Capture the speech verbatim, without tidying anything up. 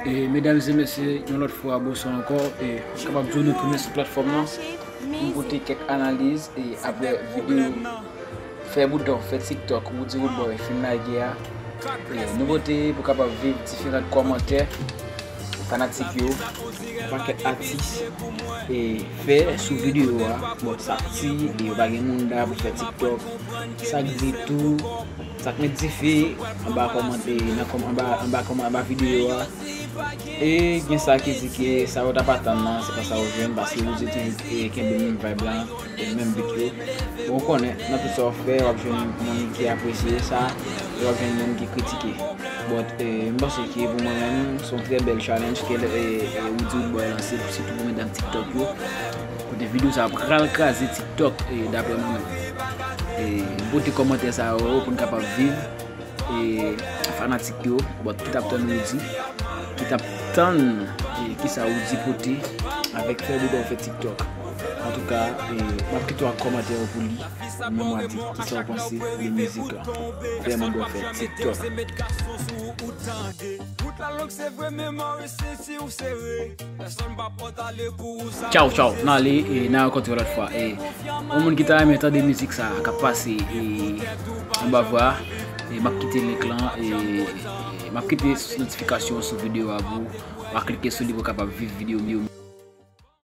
E medam e mesye, yon lòt fwa, bonswa ankò. E m kapab di w nou tounen sou platfòm nan. M pote kèk analiz e apre videyo fè bouton, fè TikTok, Roody Roodboy fin lage a. E nouvote pou kapab viv diferan kòmantè fanatik yo, yon pakèt atis e fè sou videyo a. Bon, sa k di, yo pa gen moun la pou fè TikTok. Sa k di tou, sa k met dife anba kòmantè, nan kòm-, anba, anba kòm-, anba videyo a. E gen sa ki di ke sa yo t ap atann nan, se pa sa yo jwenn, paske Roody toujou, e, kenbe menm vibe la, e, menm beat yo. Bon, ou konnen, nan tout sa w ap fè, w ap jwenn moun ki apresye sa, e w ap jwenn moun ki kritike. But, e, m panse ke pou mwen menm, se yon trè bèl challenge ke, e, e, Roody Roodboy lanse, sitou pou medam TikTok yo. Kote videyo sa a pral kraze TikTok, e, daprè mwen menm. E, m pote kòmantè sa yo pou n kapab viv. E, fanatik yo, but ki t ap tann Roody, ki t ap tann, e, kisa Roody pote avèk fè bouton fè TikTok. Antouka, e, m ap kite w ak kòmantè yo pou li. Ou menm w a di kisa w panse de mizik la. Fè moun bò fè TikTok. Tchaw, tchaw. N ale, e, n a rankontre yon lòt fwa. E, yon moun ki ta renmen tande mizik sa k ap pase, e, anba vwa, e, m ap kite link lan, e, e, m ap kite notifikasyon sou videyo a pou w. W a klike sou li pou w kapab viv videyo m yo.